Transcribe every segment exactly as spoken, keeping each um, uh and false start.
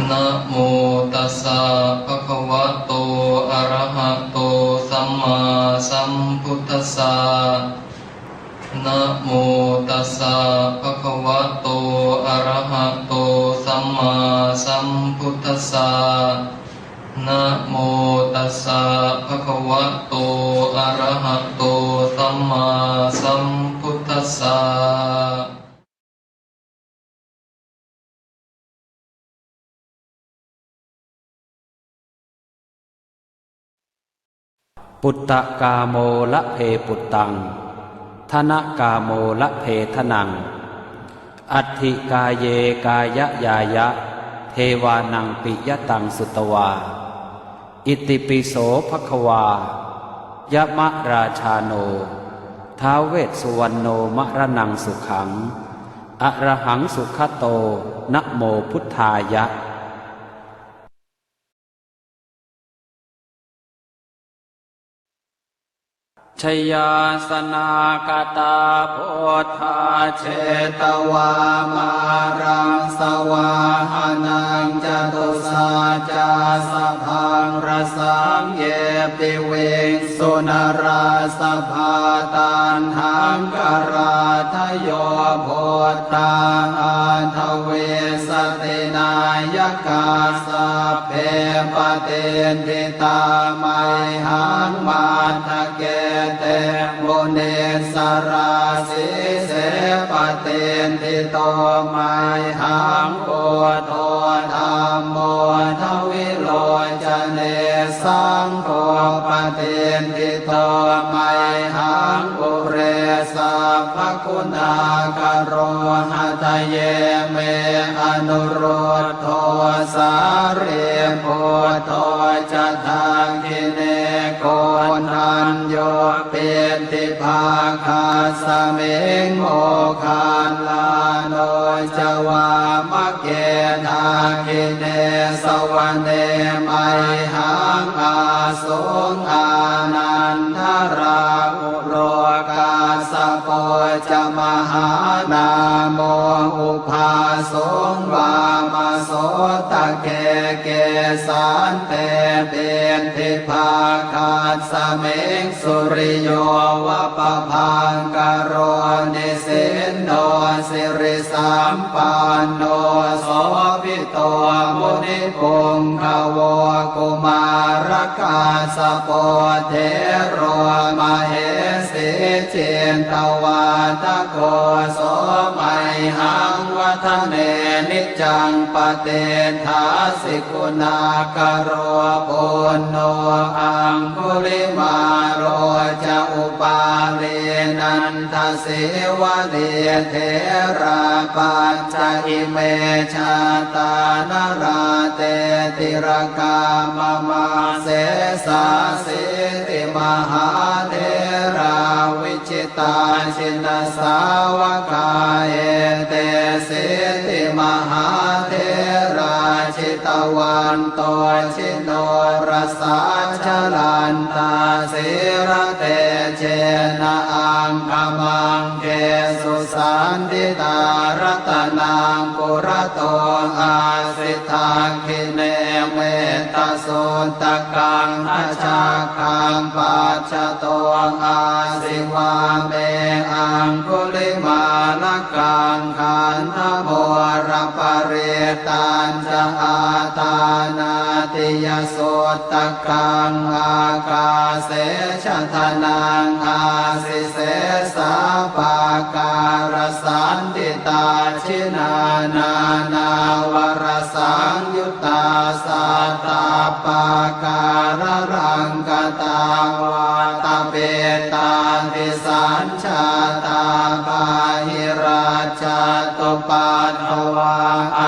Namo tassa bhagavato arahato sammāsambuddhassa. Namo tassa bhagavato arahato sammāsambuddhassa. Namo tassa bhagavato arahato sammāsambuddhassa. Puttakāmo labhe puttaṃ, dhanakāmo labhe dhanaṃ, atthi kāye kāyañāya, devānaṃ piyataṃ sutvā. Itipi so bhagavā, yamarājāno, ท้าว Vessuvaṇṇo, maraṇaṃ sukhaṃ, arahaṃ sugato, namo buddhāya. Jayāsanāgatā buddhā, jetvā māraṃ savāhanaṃ, catusaccāsabhaṃ rasaṃ, ye piviṃsu narāsabhā. Taṇhaṅkarādayo buddhā, aṭṭhavīsati nāyakā, sabbe patiṭṭhi tā mayhaṃ, matthake te munissarā. Sīse patiṭṭhito mayhaṃ, buddho dhammo dvilocane, saṅgho patiṭṭhito mayhaṃ, ure sabbaguṇākaro. Hadaye me anurud dho, sārīputto ca dakkhiṇe, koṇḍañño piṭṭhibhāgasmiṃ, moggallāno ca vāmake. Dakkhiṇe savane mayhaṃ, ā suṃ ānandarāhulo, kassapo ca mahānāmo, ubhāsuṃ vāmasotake. Kesante piṭṭhibhāgasmiṃ, suriyo va pabhaṅkaro, nisinno sirisampanno, sobhi to munipuṅgavo. Kumārakassapo thero, mahesī cittavādako, so mayhaṃ vadane niccaṃ, patiṭṭhāsi guṇākaro. Puṇṇo aṅgulimālo ca, upālī nanda sīvalī, therā pañca ime jātā, nalāṭe tilakā mama. Sesāsīti mahātherā, vijitā jinasāvakā, etesīti mahātherā, jitavanto ji norasā, jalantā sīlatejena, aṅgamaṅgesu saṇṭhitā. Ratanaṃ purato āsi, dakkhiṇe mettasuttakaṃ, dhajaggaṃ pacchato āsi, vāme aṅgulimālakaṃ. Khandhamoraparittañ ca, āṭānāṭiyasuttakaṃ, ākāse chadanaṃ āsi, sesā pākārasaṇṭhitā. Jinā nānāvarasaṃyuttā, sattappākāralaṅkatā, vātapittādisañ jātā, bāhirajjhattupaddavā,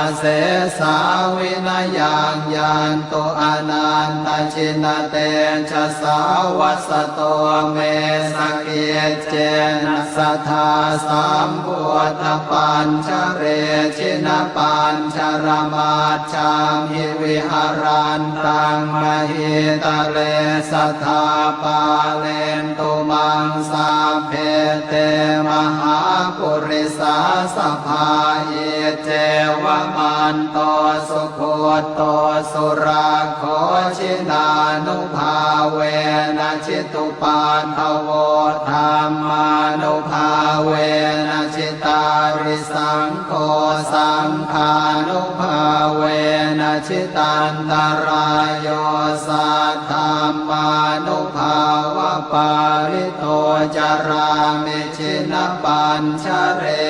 asesā vinayaṃ yantu, anantajinatejasā. Vasato me sakiccena, sadā sambuddhapañjare, jinapañjaramaj jhamhi, viharantaṃ mahītale, sadā pālentu maṃ sabbe, te mahāpurisāsabhā. Iccevamanuvādetvā, manto sugutto surakkho, jinānubhāvena jitupaddavo, dhammānubhāvena jitārisaṅgho, saṅghānubhāvena jitantarāyo, saddhammānubhāvapālito carāmi jinapañjare.